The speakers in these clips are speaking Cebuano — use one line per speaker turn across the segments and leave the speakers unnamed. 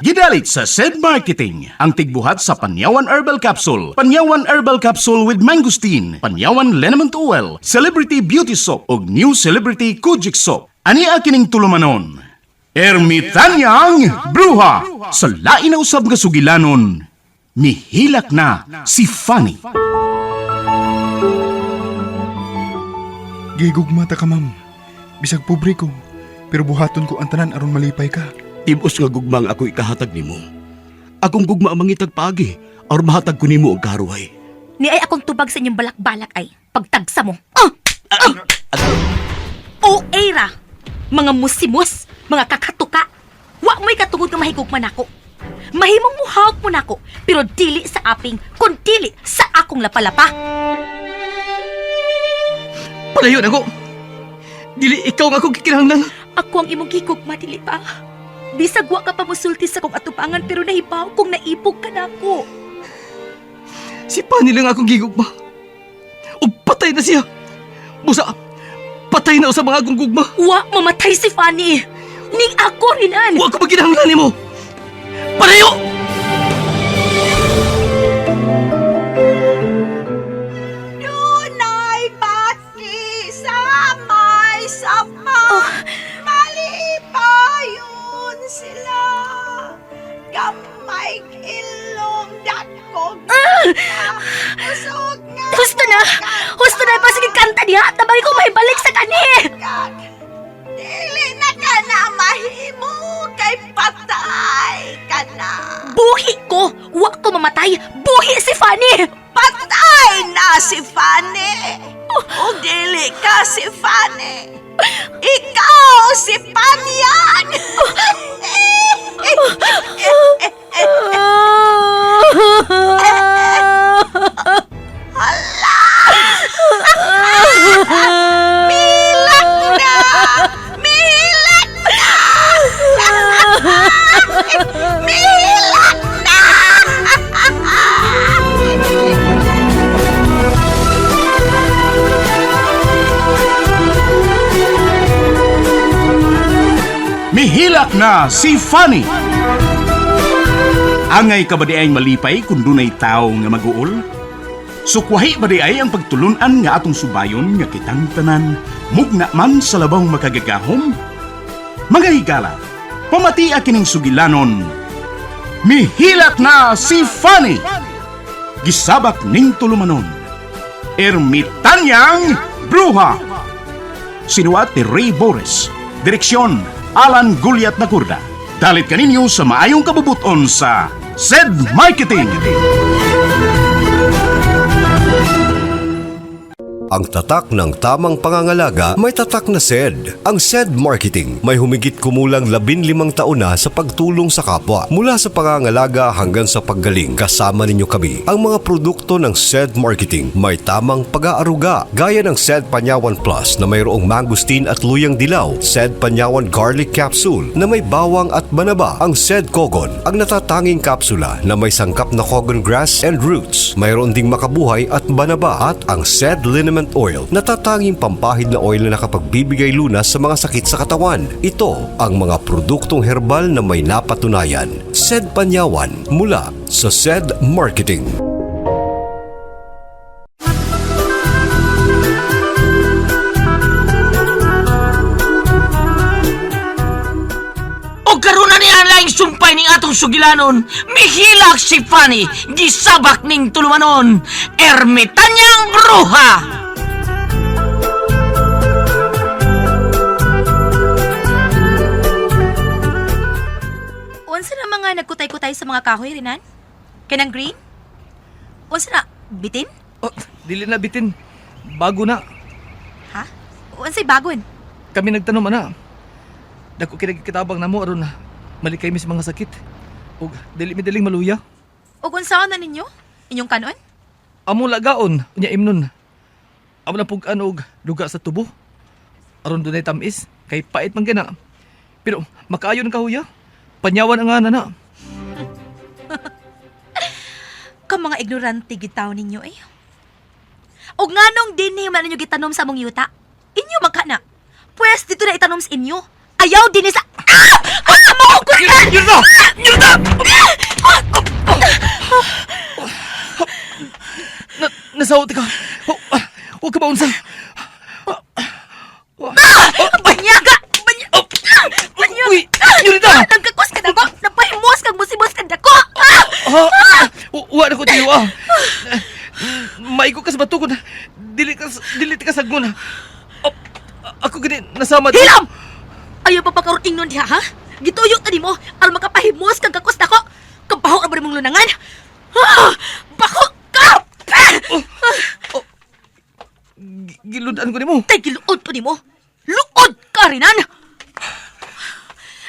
Gidalit sa SED Marketing, ang tigbuhat sa Panyawan Herbal Capsule, Panyawan Herbal Capsule with Mangosteen, Panyawan Liniment Oil, Celebrity Beauty Soap, ug New Celebrity Kojic Soap. Ani kining tulumanon? Ermitanyang Bruha! Sa lain na usab nga sugilanon, mihilak na si Fanny.
Gigugma ta ka, ma'am. Bisag pobre ko, pero buhaton ko ang tanan aron malipay ka.
Tibos nga gugma ang ako ikahatag nimo. Akong gugma ang mangitag paagi aron mahatag ko nimo ang karuhay.
Ni ay akong tubag sa inyong balak-balak ay pagtagsa mo. Ah! Ah! O era, mga musimus, mga kakatuka. Wa mo'y katungod nga mahigugma nako. Mahimong muhawak mo nako, pero dili sa aping, kun dili sa akong lapalapa.
Palayo na ko! Dili ikaw nga akong kikinahanglan.
Ako ang imong gigugma, dili ba? Bisag wa ka pa musulti sa kong atubangan pero nahibaw kung naibog ka nako.
Si Pani lang akong gigugma. Ug patay na siya. Busa, patay na sa mga akong gugma.
Wa mamatay si Fanny. Ning ako rinan.
Wa ko maginahanglan nimo. Palayo!
Dunay bati sa may sapa. Malipayon sila. Gamay ilong dakog. Usog nga.
Husto na! Husto na! Pasige kanta diha! Tabang ko may balik sa kani!
kag. Dili na ka na mahimo kay patay ka na.
Buhi ko! Wa ko mamatay! Buhi si Fanny!
Patay na si Fanny. O dili ka si Fanny. Ikaw si Panyang. Milak na! Milak na! Milak na!
Mihilak na si Fanny. Angay ka ba di ay malipay kung dunay tao nga maguol? Sukwahi ba di ay ang pagtulunan nga atong subayon nga kitang tanan, mugna man sa labang makagagahom? Mga higala, pamatia kining sugilanon. Mihilak na si Fanny! Gisabak ning tulumanon. Ermitanyang Bruha! Sinuat ni Ray Boris. Direksyon, Alan Guliat Nakurda. Dalit kaninyo sa maayong kabubuton sa SED Marketing.
Ang tatak ng tamang pangangalaga may tatak na SED. Ang SED Marketing may humigit kumulang 15 taon na sa pagtulong sa kapwa. Mula sa pangangalaga hanggang sa paggaling, kasama ninyo kami. Ang mga produkto ng SED Marketing may tamang pag-aaruga gaya ng SED Panyawan Plus na mayroong mangosteen at luyang dilaw, SED Panyawan Garlic Capsule na may bawang at banaba, ang SED Kogon, ang natatanging kapsula na may sangkap na kogon grass and roots. Mayroon ding makabuhay at banaba at ang SED Liniment Oil, natatanging pampahid na oil na nakapagbibigay lunas sa mga sakit sa katawan. Ito ang mga produktong herbal na may napatunayan. SED Panyawan mula sa SED Marketing.
O karon na ni ang laing sumpay ning atong sugilanon. Mihilak si Fanny, gisabak ning tulumanon. Ermitanyang bruha!
Unsa na mga nagkutay-kutay sa mga kahoy, Renan? Kanang green? Unsa na? Bitin?
Oh, dili na bitin. Bago na.
Ha? Unsay bagon?
Kami nagtanom ana. Dako kinagkitabang namo aron na malikay mi sa mga sakit. Ug dili mi daling maluya.
Ug unsaon na ninyo? Inyong kanon?
Amo lagaon unya imnon. Amo na pug-an og duga sa tubo. Aron dunay tamis kay pait man gina. Pero makaayon ang kahuya. Panyawan ang ana na.
Ka mga ignorante gitaw ninyo eh. Og nganong dinhi man ninyo gitanom sa among yuta? Inyo man kana. Pwes dito na itanom sa inyo. Ayaw dinhi sa Ah! Ah! Mo ko
Yurda! Yurda! Nasawa ka. Oh, Huwag ka maunsa.
Banyaga! Banyaga! Banyaga!
Uy, Yurita!
Nagkakos ka dako! Napahimos kag musimos ka dako! Ah!
Ha? Wa na ko tiyo ah. Maigo ka sa bato ko na. Dili ka sagmon. Oh, ako gani nasama.
Hilam! Ayaw pa pa karon ingnon diha, ha? Gituyo ta nimo aron makapahimos kag kakos nako. Kabaho ra ba nimong lunangan? Ah! Bako ka! Ah!
Giludan ko nimo.
Tay giluod to nimo. Luod ka rinan.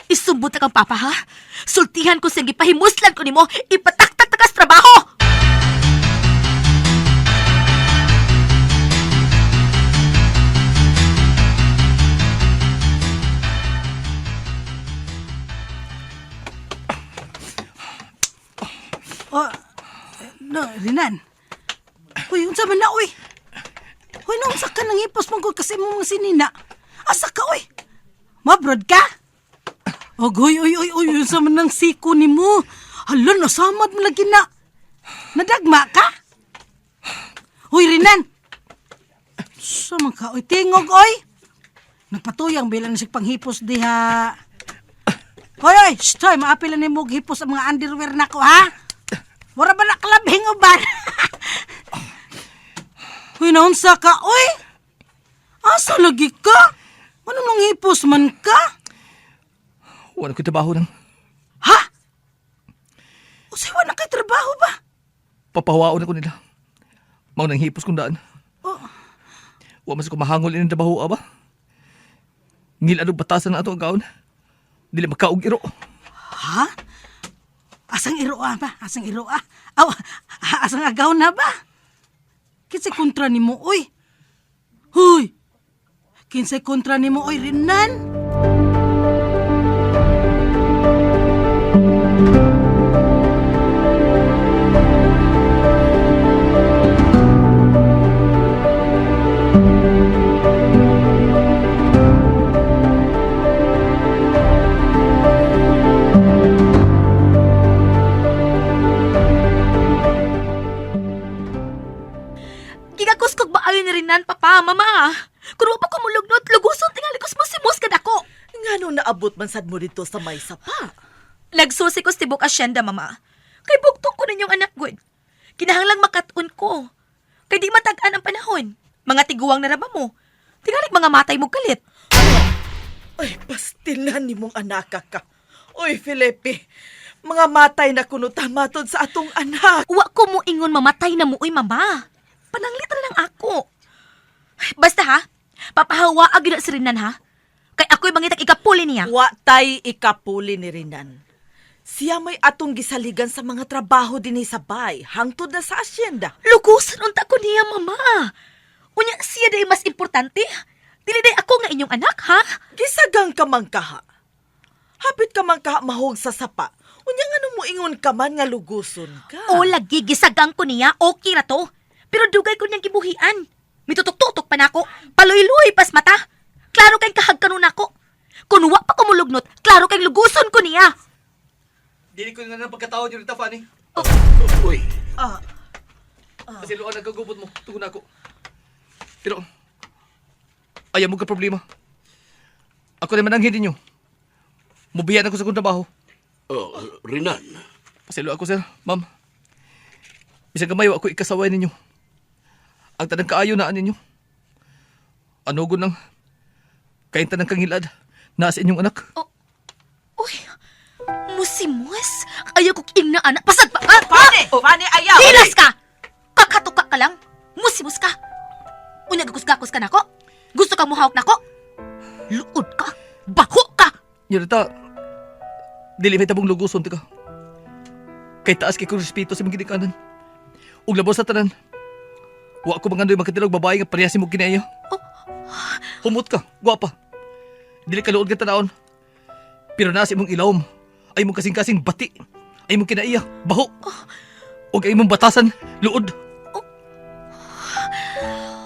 Isumbot na kang papa ha. Sultihan ko siyang gipahimuslan ko nimo, ipataktak ta kas trabaho.
Oh, no, Rinan. Uy, unsa man na, uy? Uy, no, unsa ka nang hipos mong kasi mo mga sinina? Asa ka, uy? Mabrod ka? Ogoy, uy, uy, uy, unsa man nang siko nimo? Hala, nasamad mo lagi na. Nadagma ka? Uy, Rinan. Sa man ka, uy, tingog, uy. Nagpatuyang bilang na sig panghipos diha. Hoy, oy, shh, hoy, maapil na nimo og hipos ang mga underwear nako, ha? Wala ba na klabhing uban? Uy, naunsa ka, uy! Asa lagi ka? Ano nang hipos man ka?
Wa na ko trabaho nang.
Ha? Usay, wala kay trabaho ba?
Papahawaon ako nila. Mao nang hipos kong daan.
Oh.
Wa mas ko mahangol ini trabaho aba. Ngil ano batasan na ato ang gaon. Dili makaog iro.
Ha? Asang iroa ba? Asang iroa? Aw, asang agaw na ba? Kinsay kontra nimo, oy? Huy! Kinsay kontra nimo, oy, Rinan?
Gigakos kog maayo ni Rinan, papa, mama. Kun wa pa ko mulugnot, luguson tingali kos musimos kad ako.
Ngano naabot man sad mo dito sa may sapa?
Nagsusi ko sa tibok asyenda, mama. Kay bugtong ko ninyong anak, good. Kinahanglang makat-on ko. Kay di matag-an ang panahon. Mga tiguang na raba mo. Tingalig mga matay mo kalit.
Ay, pastilan ni mong anak ka. Uy, Felipe, mga matay na kuno tamatod sa atong anak.
Wa ko mo ingon mamatay na mo, uy, mama. Pananglit na lang ako. Ay, basta ha, papahawa agad na si Rinan ha. Kay ako'y mangitag ikapuli niya.
Wa tay ikapuli ni Rinan. Siya may atong gisaligan sa mga trabaho dinhi sa bay, hangtod na sa asyenda.
Lugusan unta ko niya, mama. Unya siya day mas importante. Dili day ako nga inyong anak, ha?
Gisagang ka man kaha. Hapit ka man kaha mahog sa sapa. Unya ngano mo ingon ka man nga luguson ka.
O lagi gisagang ko niya, okay ra to. Pero dugay ko niyang gibuhian. Mitutok-tutok pa nako, paluy-luy pas mata. Klaro kay kahag kanon nako. Kun wa pa ko mulugnot, klaro kay luguson ko niya.
Dili ko nga ng pagkatao ni Rita Fanny.
Uy,
Kasi luan nagkagubot mo. Tugon ako. Pero, ayaw mo ka problema. Ako naman ang hindi nyo. Mubiyan ako sa kong trabaho.
oh, Renan.
Pasilo ako, sir. Ma'am. Bisag gamay, wa ako ikasaway ninyo. Ang tanang kaayo na ninyo. Ano nang kain tanang kangilad na sa inyong anak.
Uy, musimos. Ayaw ko ing na anak. Pasad pa. Ah,
Pane, pane ayaw.
Hilas ka! Kakatuka ka lang. Musimos ka. Unya gakus-gakos ka nako. Gusto ka muhawak nako. Luod ka. Baho ka.
Yorita, dili may tabong luguson ka. Kay taas kay kong respeto sa mga ginikanan. Ug labos sa tanan. Wa ko mangandoy makatilog babae nga parehas mo kinaiya. Humot ka, gwapa. Dili ka luod ka tanawon. Pero nasa imong ilawom ay imong kasing-kasing bati. Ay imong kinaiya, baho. Ug ay imong batasan, luod.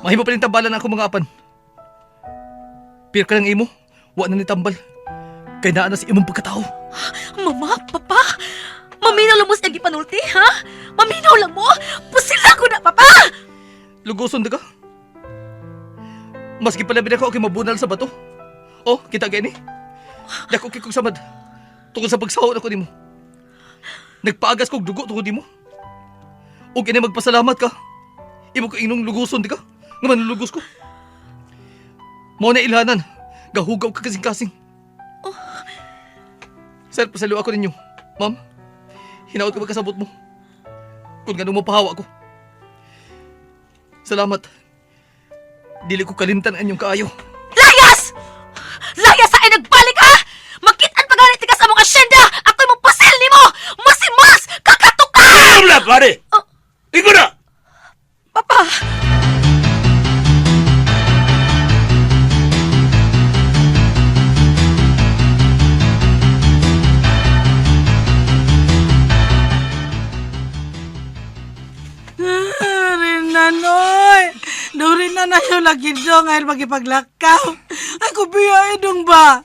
Mahimo pa rin tambalan ako mga apan. Pero kanang imo, wa na ni tambal. Kay naa na sa imong pagkatao.
Mama, papa, maminaw lang mo sa gipanulti, ha? Maminaw lang mo? Pusila ko na, papa!
Luguson ka. Maski pala ako kay mabunal sa bato. Oh, kita gani. Dako kay kong samad. Tungod sa pagsaho nako nimo. Nagpaagas kog dugo tungod nimo. Ug ini magpasalamat ka. Imo ko inong luguson di ka. Nga manlulugos ko. Mao na ilhanan. Gahugaw ka kasing-kasing. Sir, pasaliw ako ninyo. Ma'am, hinaot ko magkasabot mo. Kung ganun mo pahawa ko. Salamat. Dili ko kalimtan ang inyong kaayo.
Layas! Layas sa ay nagbalik ha! Makitaan pa ganit ka sa mga asyenda! Ako'y mapasil nimo! Masimas! Kakatuka!
Alam na, pare! Ikaw na!
Papa!
Rinan, oy! Dong Rinan, ayaw lagi dong, ayaw magipaglakaw. Ako biya, dong ba?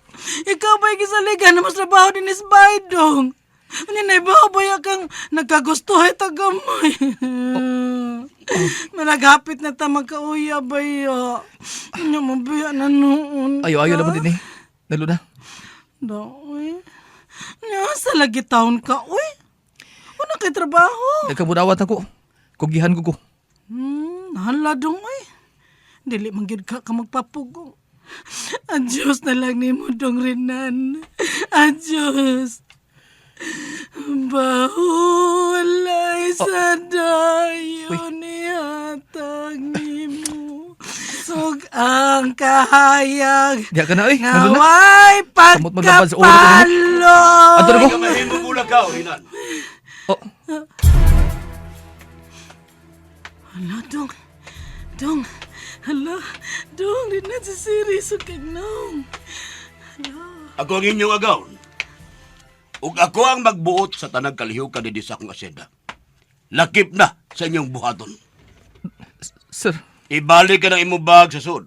Ikaw ba'y gisaligan na mas trabaho din is bay, dong? Ano na iba ba ya kang nagkagustuhay tagamoy? Managhapit na ta magkauya ba ya? Ano mo biya na noon?
Ayo-ayo naman din eh. Lalo na.
Dong, oy. Nya, sa lagi taon ka, oy. Una kay trabaho.
Nagkabunawat ako. Kugihan ko ko.
Hala dong oy. Dili man gyud ka ka magpapugong. Adios na lang nimo dong Renan. Adios. Bahulay sa dayon nihatag nimo. Sug ang kahayag
Diya ka na eh.
nga
Lalo na.
way
Samot maglaban sa ulo ko
pagkapalo.
Ato na ko.
Kamahimo mula ka, Rinan.
Oh,
Hala, dong. Dong. Hala, dong. Di na si Siri so kagnaong.
Ako ang inyong agaw. Ug ako ang magbuot sa tanang kalihukan dinhi sa akong asyenda. Lakip na sa inyong buhaton.
sir.
Ibalik ka ng imong bag sa sud.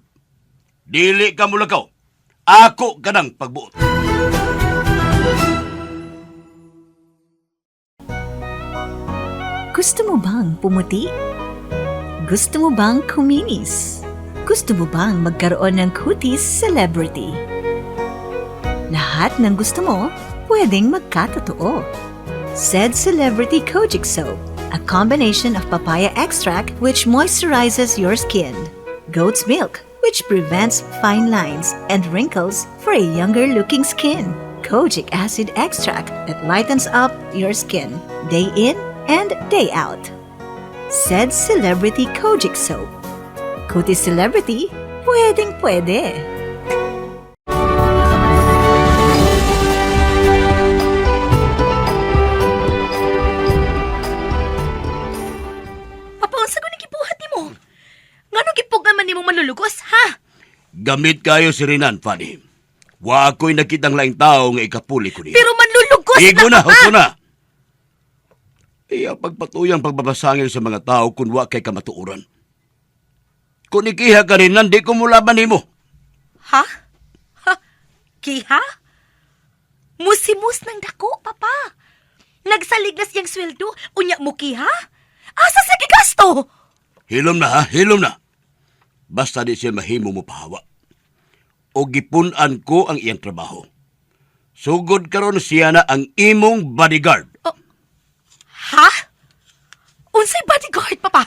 Dili ka mulakaw. Ako ka ng pagbuot.
Gusto mo bang pumuti? Gusto mo bang kuminis? Gusto mo bang magkaroon ng kutis celebrity? Lahat ng gusto mo, pwedeng magkatotoo. Said Celebrity Kojic Soap, a combination of papaya extract which moisturizes your skin, goat's milk which prevents fine lines and wrinkles for a younger looking skin, kojic acid extract that lightens up your skin day in and day out. Said Celebrity Kojic Soap. Kutis Celebrity, pwedeng pwede.
Papa, unsa ko gibuhat nimo? Ngano gipugan man nimo manlulugos, ha?
Gamit kayo si Rinan, Fanny. Wa ako'y nakitang laing tao nga ikapuli ko niya.
Pero manlulugos
Igo na,
papa!
husto na! Iya pagpatuyang pagbabasangil sa mga tao kung wa kay kamatuoran. Kung ikiha ka rin, di ko mulaban nimo.
Ha? Ha? Kiha? Musimus ng dako, papa. Nagsalig na siyang sweldo, unya mo kiha? Asa sa gigasto?
Hilom na ha, hilom na. Basta di siya mahimo mo pahawa. O gipun-an ko ang iyang trabaho. Sugod karon siya na ang imong bodyguard.
Ha? Unsay bodyguard, papa?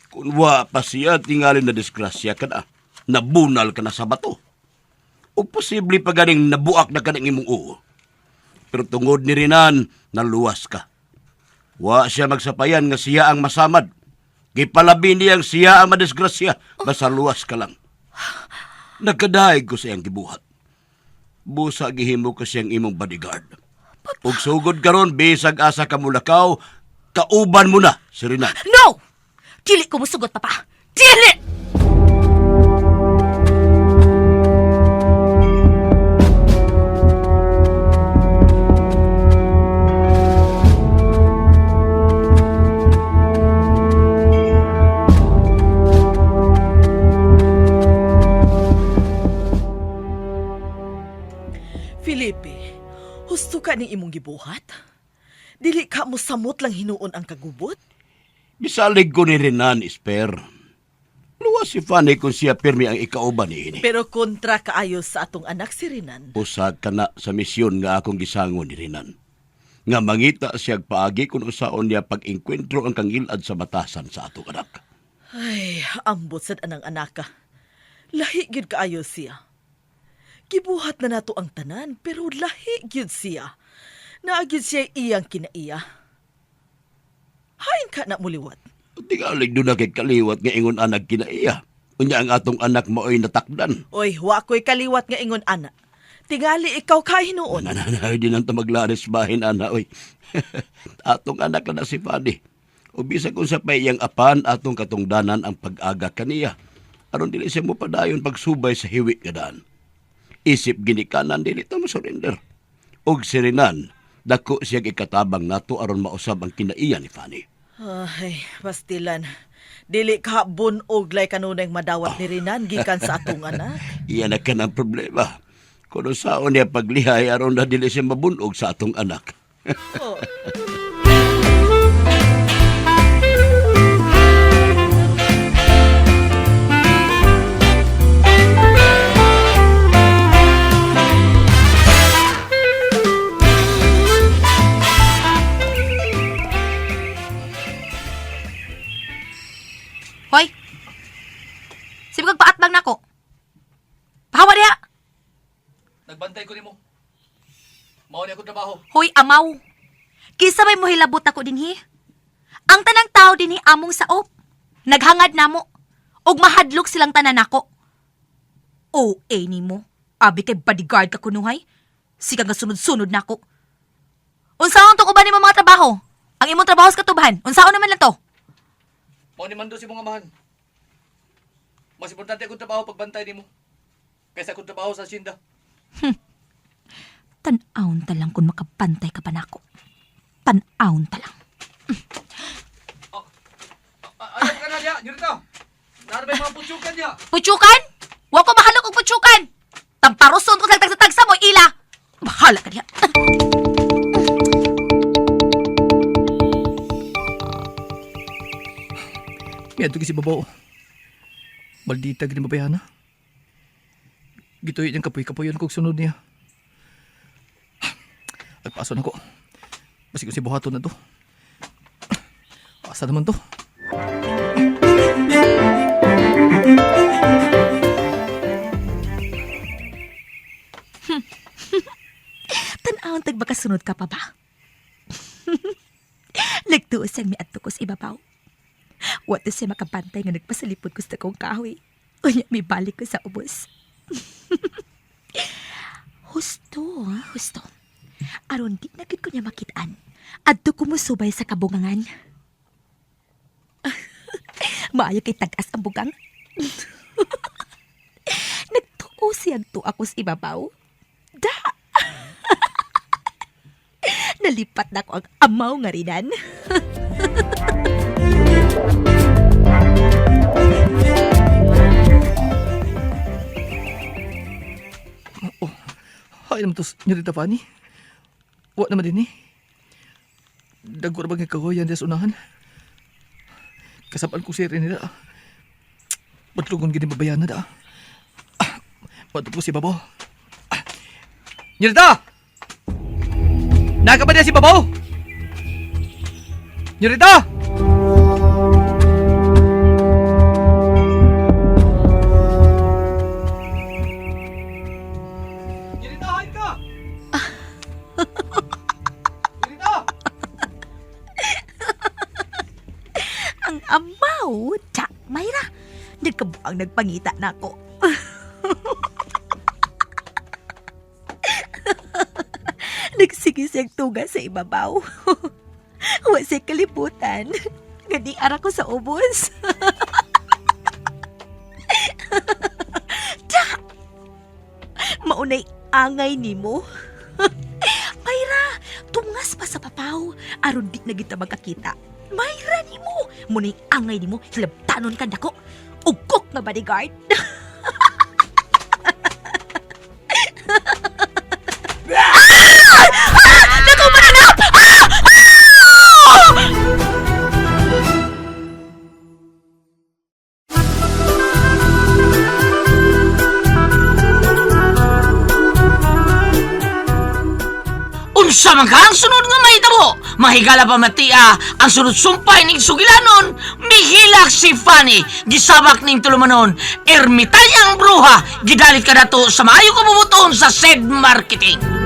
Kung wa pa siya tingali na disgrasya ka na, nabunal ka na sa bato. O posible pa ganing nabuak na ka ng imong uo. Pero tungod ni Rinan, naluwas ka. Wa siya magsapayan nga siya ang masamad. Gipalabi niyang siya ang madisgrasya, basta luwas ka lang. Nagkadaig ko sa iyang gibuhat. Busa gihimo ko siyang imong bodyguard. Ug sugod karon bisag asa ka mulakaw, kauban mo na si Rinan.
No! Dili ko musugot, papa. Dili!
Felipe, husto ka ning imong gibuhat? Dili ka mo samot lang hinuon ang kagubot?
Gisalig ko ni Renan, Esper. si Fanny kung siya pirmi ang ikauban niini.
Pero kontra kaayo sa atong anak si Renan.
Usa ka na sa misyon nga akong gisangon ni Renan. Nga mangita siyag paagi kung usaon niya pag-engkwentro ang kangilad sa batasan sa atong anak.
Ay, ambot sad anang anaka. Lahi gyud kaayo siya. Gibuhat na nato ang tanan, pero lahi gyud siya. Naa gyud siya iyang kinaiya. Hain ka na muliwat.
Tingalig doon na kay kaliwat nga ingon anak kinaiya. Unya ang atong anak maoy natakdan.
Oy, wa ko'y kaliwat nga ingon ana. Tingali ikaw kay hinuon.
Nananaw din ang tamaglaris bahin, ana, oy. Atong anak na na si Fanny. O bisag kung sa pay iyang apan, atong katungdanan ang pag-aga kaniya. Aron dili siya mo padayon pagsubay sa hiwi nga daan. Isip ginikanan dili ta mo surrender. Og sirinan, dako siya ikatabang nato aron mausab ang kinaiya ni Fanny.
Ay, pastilan. Dili ka bunog lay kanunay madawat ni Renan gikan sa atong anak.
Iyan na ka ng problema. Kung saon niya paglihay aron na dili siya mabunog sa atong anak.
Oh.
Hoy! Sige kag paatbang nako. Pahawa diha!
Nagbantay ko nimo. Mao ni akong trabaho.
Hoy, amaw! Kisa may mohilabot ako dinhi? Ang tanang tao dinhi among saop. Naghangad namo. Og mahadlok silang tanan nako. O, eh nimo. Abi kay bodyguard ka kunuhay. Sika nga sunod-sunod nako. Unsaon to uban nimo mga trabaho? Ang imong trabaho sa katubahan. Unsaon naman lang to?
Mao ni mando si mong amahan. Mas importante akong trabaho pagbantay nimo kaysa akong trabaho sa asyenda.
Tan-aon ta lang kung makabantay ka pa nako. Tan-aon ta lang.
Ayaw ka na diya, Nurita. Naarbay mga putsukan diya.
Putsukan? Wa ko mahalok og putsukan. Tamparoson ko sa tagsa-tagsa mo, ila. Bahala ka diha.
Miadto si babaw. Maldita gini mabayana. Gituyo niyang kapoy-kapoyon kog sunod niya. Alpaso na ko. Basig ko si buhaton na to. Asa naman to?
Tan-awon tag baka sunod ka pa ba? Nagtuo siyang miadto ko sa ibabaw. Wa to siya makabantay nga nagpasalipod ko sa dakong kahoy. Unya, may balik ko sa ubos. Husto, ha? Husto. Aron di na gid ko niya makitaan. Adto ko mosubay sa kabungangan. Maayo kay tag-as ang bugang. Nagtuo siyang tuwa ko sa ibabaw. Da! Nalipat na ko ang amaw nga rinan.
Oh, hay naman to, Nurita Fanny. Wa naman din eh. Dagko ra ba nga kahoyan diya sa unahan? Kasabaan ko si nila. Patlugon gini babayana da. Ah, Patog ko si Babaw. Ah, Nurita! Naka ba diya si Babaw? Nurita! Nurita, hain ka! Nurita!
Ang amaw, tsa, Mayra. Nagkabuang nagpangita na ako. Nagsige siyang tuga sa ibabaw. Wa siya kalibutan. Gani ara ko sa ubos. Tsa! Maunay angay nimo. Mayra, tungas pa sa papaw. Aron di na kita magkakita. Mayra nimo. Munay angay nimo, hilabtanon ka dako. Ugkok nga bodyguard. Ah! Ah! Dako mananap! Ah! Ah!
Unsa man ka ang sunod nga mahitabo? Mahigala pa matia ang sunod sumpay ning sugilanon, mihilak si Fanny, gisabak ning tulumanon, ermitanyang bruha, gidalit ka dato sa maayo kabubuton sa said marketing.